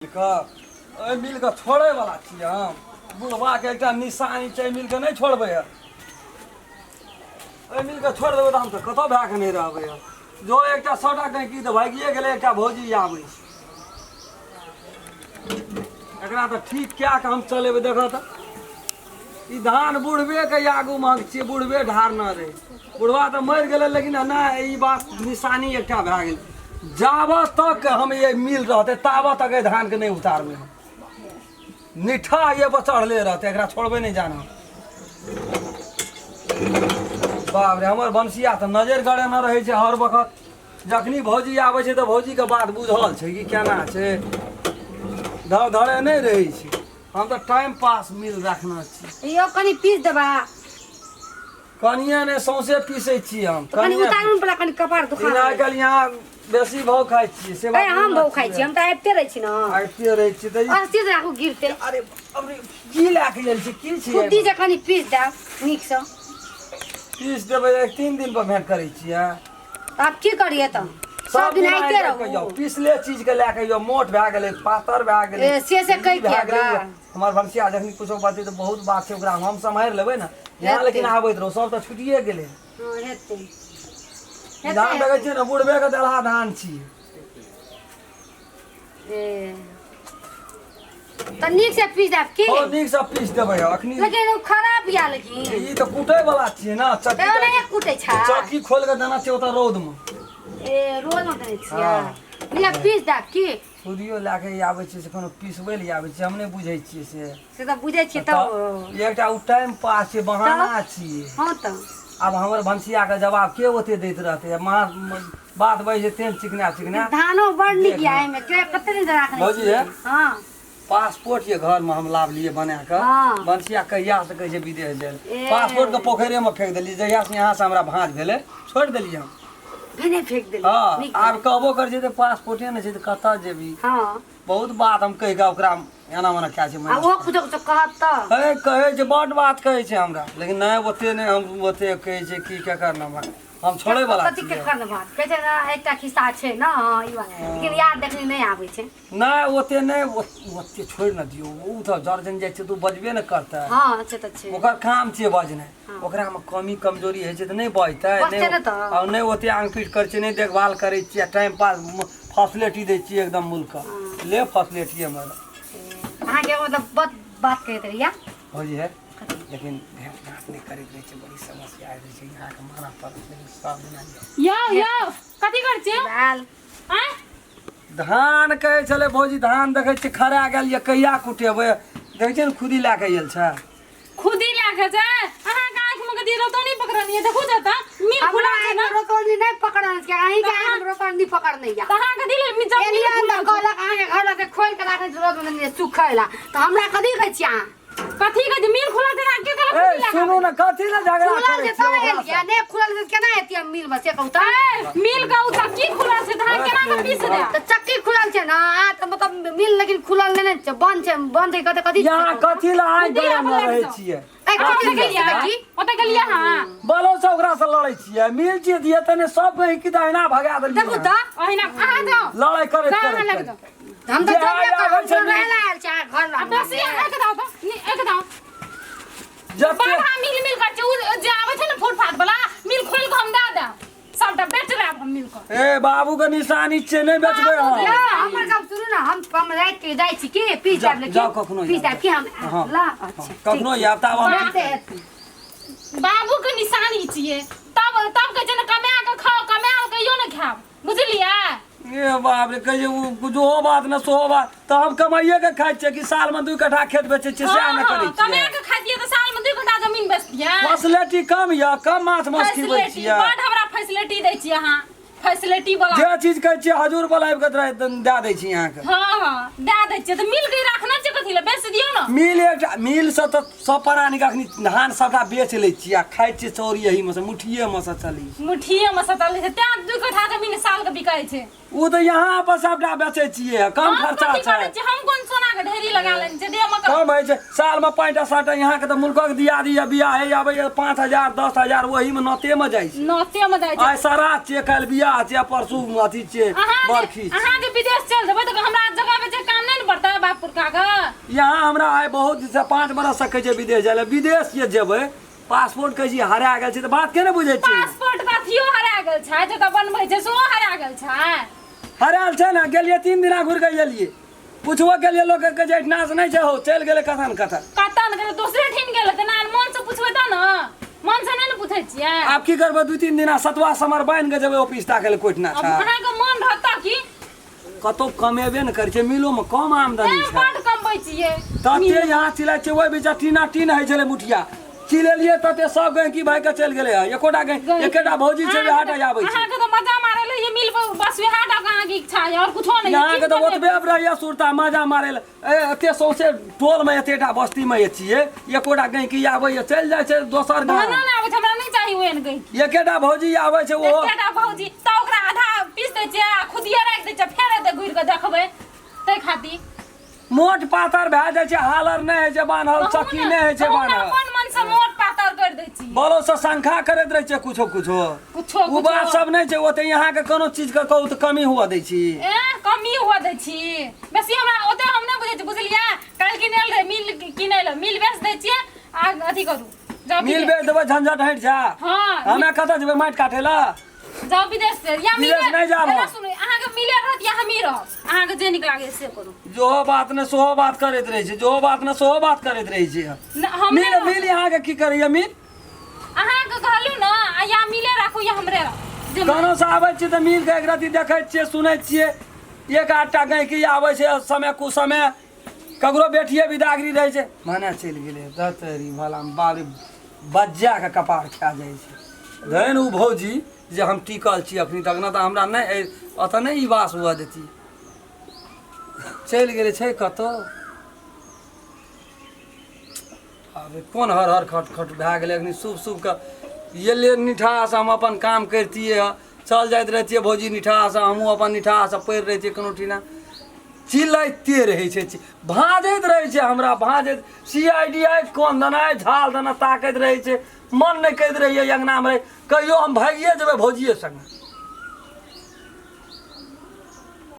मिलके एहि मिलके छोड़ैवला छियै हम। बुढ़बाके एकटा निशानी छै, एहि मिलके नहि छोड़बै। एहि मिलके छोड़ि देबै तऽ हम तऽ कतहु भए कऽ नहि रहबै। जो एकटा सौटा गैंहकी तऽ भागिए गेलै, एकटा भौजी आबै छै, एकरा तऽ ठीक कए कऽ हम चलेबै। देखऽ तऽ ई धान बुढ़बेके आगू महक छियै, बुढ़बे ढारने रहै। बुढ़बा तऽ मरि गेलै, लेकिन नहि, ई बात निशानी एकटा भए गेल। जाबत तक हम ये मिल रहतै ताबत तक एहि धानके नहि उतारबै हम। निठा ये पर चढ़ले रहतै, एकरा छोड़बै नहि जाना। बाप रे, हमर बंसिया तऽ नजरि गड़ेने रहै छै हर वक्त। जखनी भौजी आबै छै तऽ भौजीके बात बुझल छै कि केना छै, धर धरे नहि रहै छै। हम तऽ टाइम पास मिल रखने छी। यौ, कनि पीस देबा। कनिए नहि, सौंसे पीसै छी हम। तऽ कनि कनिए उतारू ने, कनि कपार दुखा लेकिन आइ काल्हि यहाँ बेसी भाव खाइ छियै से ए बात। हम बहु खाइ छी, हम तऽ आबिते रहै छी ने। आबिते रहै छी तऽ अस्थिर राखू, गिरते। अरे अबरी की लए कऽ गेल छी, की छियै? खुद्दी जे कनि पीस देब नीकसँ। पीस देबै, एक तीन दिन पर भेंट करै छियै। तऽ आब की करियै? तऽ सब दिन आबिते लए कऽ जाउ रहू। पिसले चीज के लए कऽ जाउ, मोट भए गेलै, पातर भए गेलै। ए, से ई कहि भए के गेलै। बा। हमर भनसिया जखनी कुछो बात छै तऽ बहुत बात छै, ओकरा हम सम्हारि लेबै ने यहाँ। हेतै। लेकिन आबैत रहू, सब तऽ छुटिए गेलै। हँ, हेतै। धान देखै छियै ने, बुढ़बे के देलहा धान छियै। ए, तऽ नीक से पीस देब की? हँ, नीक से पीस देबै अखनी। लेकिन ओ खराब या लेकिन ई तऽ कुटै वाला छियै ने चक्की। तऽ ओनाहिए कुटै छै। चक्की खोलि कऽ देना छै ओतऽ रौद मे। ए, रोज मे देने छियै? हँ। लिअ, पीस देब की? खुदियो लए कऽ ई आबै छै से कोनो पिसबै लए आबै छै, हम नहि बुझै छियै से। से तऽ बुझै छियै। तऽ तऽ एकटा ओ टाइम पास छै, बहाना छियै। हँ तऽ आब हमर भनसियाके जवाब के ओते दैत रहतै? माँ बात बजै छै तेहन चिकना चिकना। धानो बड़ नीक देख यऽ। एहिमे के कते दिन राखने भौजी छियै? हे। हँ। पासपोर्ट ये घर में हम लावलिए बना कऽ। हाँ। बंसिया कहिया से कहै छै विदेश जाय लए। ए। पासपोर्ट के पोखरे में फेंक देलियै। जहिया से यहाँ से हमरा भाँज भेलै, छोड़ि देलियै हम। भने फेंक देलियै। हँ। नीक। आब कहबो करै छै तऽ पासपोर्टे नहि छै तऽ कतऽ जेबही? हँ। बहुत बात हम कहि कऽ ओकरा एना ओना कए छै। आ ओहो कुछो कुछो कहत तऽ हे, कहै छै, बड बात कहै छै हमरा, लेकिन नहि, ओते नहि हम ओते कहै छै कि केकर नंबर हम छोड़ै वाला कथी के छियै। करने बात कहै छै ने, एकटा खिस्सा छै ने। हँ, ई बात लेकिन याद देखनी नहि आबै छै। नहि, ओते नहि, ओते छोड़ि ने दियौ। ओ तऽ जर जन जाइ छै तऽ ओ बजबे ने करतै। हँ, से तऽ छै। ओकर काम छियै बजनाइ। ओकरामे कमी कमजोरी होइ छै तऽ नहि बजतै? बजतै नहि ने तऽ। आ नहि ओते आंग पीट करै छियै, नहि देखभाल करै छियै, टाइम पास फैसिलिटी दै छियै एकदम मुल्कके ले फैसिलिटी हमर। अहाँके मतलब बड बात कहैत रहिया। भौजी है, लेकिन भेंट घाँट नहि करैत रहै छै, बड़ी समस्या आबि जाइ छै। अहाँके मानऽ पड़त, लेकिन सब दिना यौ यौ, कथी करै छियै? दाल। आँय? धान कहै छलै भौजी, धान देखै छियै खरा गेल यऽ, कहिया कुटेबै? देखै छियै ने, खुदी लए कऽ आयल छै। खुदी लए कऽ छै? अहाँके आँखिमे कथी रतौनी पकड़ल यऽ? देखू तऽ एतऽ मिल हमरा खुला छै ने। रोतौनी नहि पकड़ल छै, अहीं के आँखिमे रोतौनी पकड़ने या। तऽ अहाँ कथी लेल जब मिल एलियै खुला तऽ छै? कहलक अहाँके घर लग खोलि कऽ राखै छै रौदमे देने सुखै ला, तऽ हमरा कथी कहै छियै अहाँ? कथी कहै छै? मिल खुला छै तऽ अहाँ के कहलक ए खुदी लए कऽ? सुनू ने, कथी लए झगड़ा खुलल करै छै छियै तब ओकरासँ? एलियै, नहि खुलल छै तऽ केना एतियै हम मिलमे, से कहू तऽ। ए, मिल के ओ चक्की खुला छै तऽ अहाँ केना कऽ पीस देब? तऽ चक्की खुलल छै ने आ, तऽ मतलब मिल लेकिन खुलल नहि ने छै, बंद छै। बंद है कतऽ कथी? यहाँ कथी लए आँखि खुदी गड़ेने आब लागि रहै जाउ। छियै? ए, ओतऽ कथी गेलियै? की ओतऽ गेलियै अहाँ? बलो से ओकरासँ लड़ै छियै, मिल छियै दियै तने सब कहीं कि तऽ अहिना भगा देखू देलियै। तऽ ओहिना अहाँ जाउ। लड़ाइ करैत जाउ अहाँ करैत लग करैत। जाउ। हम तऽ जे जबे आइ आबै छै करब रहै ला आयल छै अहाँ घर आ लग। बेसी अहाँ एक दाও तऽ एक दाओ। जते बाधा मिल मिल कर छै, उ जे आबै छै ने फुटपाथ वाला मिल खोलि कऽ हम दए देब, सबटा बेच लेब हम मिल कऽ। ए, बाबू के निशानी छियै, नहि बेचबै हम। ला, हमर गप सुनू ने, हम राति के जाइ छी की पीस जाउ, जायब लेकिन जाउ, कखनो पीस जायब। जायब की हम। हँ। ला, अच्छा। कखनो आयब तब हम। हेतै, हेतै। बाबू के निशानी छियै, तब तब कहै छै ने कमा कऽ खाओ, कमा कऽ कहियो ने खायब, बुझलियै? ए बाप रे, कहै छै ओ जोहो बात ने सोहो बात, तऽ हम कमाइए के खाइ छियै कि साल में 2 कट्ठा खेत बेचै छियै, सएह ने करै कमा छियै? कऽ खाइ छियै तऽ साल में 2 कट्ठा जमीन बेचतियै? फैसिलिटी कम यऽ, कम माछ मांस खिबै फैसिलिटी छियै। बड हमरा फैसिलिटी दै छियै अहाँ, फैसिलिटी वाला। जे चीज कहै छियै हजूर वाला आबि कऽ दए दै छी अहाँके। हँ हँ, दए दै छियै तऽ मिल के राखना छै कथी लए? बेच दियौ ने। मिल, एकटा मिल से तऽ सब प्राणी के अखनी धान सबटा बेच लै छियै आ खाइ छियै चौरी, एही मे से मुठिये मे से चलै छै। मुठिए मे सटल छै तैं 2 कट्ठा जमीन साल के बिकाइ छै। ओ तऽ यहाँ पर सबटा बेचै छियै, कम हम खर्चा कथी छै। करै छियै? हम कोन सोना के ढेरी लगा लेने छियै देह मे? कम होइ छै सालमे 5 टा 7 टा। यहाँके तऽ मुल्कक दियादी या बियाह हे आबैए, 5,000 10,000 ओहीमे नते मे जाइ छै। नते मे जाइ छै। आइ श्राद्ध छियै, काल्हि बियाह छियै, परसू अथी छियै, अहाँ जे बरखी छियै। अहाँ जे विदेश चलि जेबै तऽ हमरा जगह बेचै काम नहि ने पड़तै। बाप पुरखा के। यहाँ हमरा आइ बहुत दिनसँ 5 बरस से कहै छै विदेश जाय लए। विदेश जे जेबै, पासपोर्ट कहै छी हरा गेल छै, तऽ बात के नहि बुझै छी? पासपोर्ट तऽ अथियो हरा गेल छै, जतऽ बनबै छै सेहो हरा गेल छै। हरायल छै ने। गेलियै 3 दिना, घुरि कऽ एलियै। पुछबो केलियै लोक के जे एहिठिना से नहि छै हौ, चलि गेलै कथन कथन। कतऽ ने गेलै, दोसरे ठीन गेलै। तऽ ना मन से पुछबै तऽ ने, मन से नहि ने पूछै छियै। आब की करबै? 2-3 दिना सतुआ समर बान्हि कऽ जेबै ऑफिस ताकै लए कोइठिना आब छै। अहाँके मन रहता की? कतौ कमेबे ने करै छै, मिलोमे कम आमदनी ए, छै। बड्ड कमबै छियै। तते यहाँ चिल्लाइ छै, ओहि बीच टीना टीन होइ छलै मुठिया, चिलेलियै तते सब गैंकी भाई के चलि गेलै। एकोटा गै एकेटा भौजी छै जे हाट आबै छै। अहाँके तऽ मजा मारै लए ये मिल बस वएह टा के अहाँके इच्छा है, और कुछो नहि। यहाँ के तऽ ओतबे रहैया सुरता मजा मारै लए। ए एते सौंसे टोलमे, एतेटा बस्तीमे ये छियै, एकोटा गैंकी आबैया, चलि जाइ छै दोसर गाँव। भने नहि आबै छै, हमरा नहि चाही ओहन गैंकी। एकेटा भौजी आबै छै ओहो। एकेटा भौजी तऽ ओकरा आधा पीस दै छियै आ खुदिये राखि दै छियै, फेर एतै घुरि कऽ देखबै ताहि खातिर। मोट पातर भए जाइ छै, हालर नहि होइ छै बान्हल, चक्की नहि होइ छै तहू ने बान्हल। अपन मन से मोट पातर कर दै छी। बलो से शंखा करैत रहै छै कुछो कुछो। कुछो ओ बात कुछो। सब नहि छै ओते। यहाँके कोनो चीज के कहू तऽ कमी हुआ दै छी। ए, कमी हुआ दै छी बेसी हमरा ओते हम नहि बुझै छी, बुझलियै? काल्हि किनल रहै मिल, किनै लए मिल बेच दै छियै आ अथी करू, जाउ मिल विदेश। बेच देबै, झंझट हटि जा। हँ। हमे कतऽ जेबै माटि काटै लए? जाउ विदेश से या विदेश मिले। नहि जायब हम। एना सुनू, अहाँके मिले रहत या हमही रहब, अहाँके जे नीक लागै से करू। जोहो बात ने सोहो बात करैत रहै छै, जोहो बात ने सोहो बात करैत रहै छै। न, हम मिल नहि रहब। मिल यहाँके की करैया मिल? अहाँके कहलहुँ ने, आ या मिले राखू या हमरे राखू जे। गानो से आबै छियै तऽ मिल के एक रति देखै छियै, सुनै छियै। एक आठटा गैंकी आबै छै समय कुसमय, ककरो बेटिए बिदागरी रहै छै, मने चलि गेलै। दतरी भला बाल बज्जाके कपार खा जाइ छै। धनि ओ भौजी जे हम टिकल छी अखनी तक, नहि तऽ हमरा नहि ओतऽ नहि ई वास हुअ देती। चलि गेलै, छै कतौ। आब कोन हर हर खट खट भए गेलै। अखनी शुभ शुभके एलियै, निठासँ हम अपन काम करितियै हँ, चल जाइत रहितियै भौजी निठासँ, हमहूँ अपन निठासँ पड़ि रहितियै कोनो ठिना। चिल्लाइते रहै छै, भाँजैत रहै छै हमरा, भाँजैत सी I D I कोन दनाइ झाल दना ताकैत रहै छै। मन नहि कहैत रहैए अङ्गनामे रहै, कहियो हम भागिए जेबै भौजिए सङ्गे।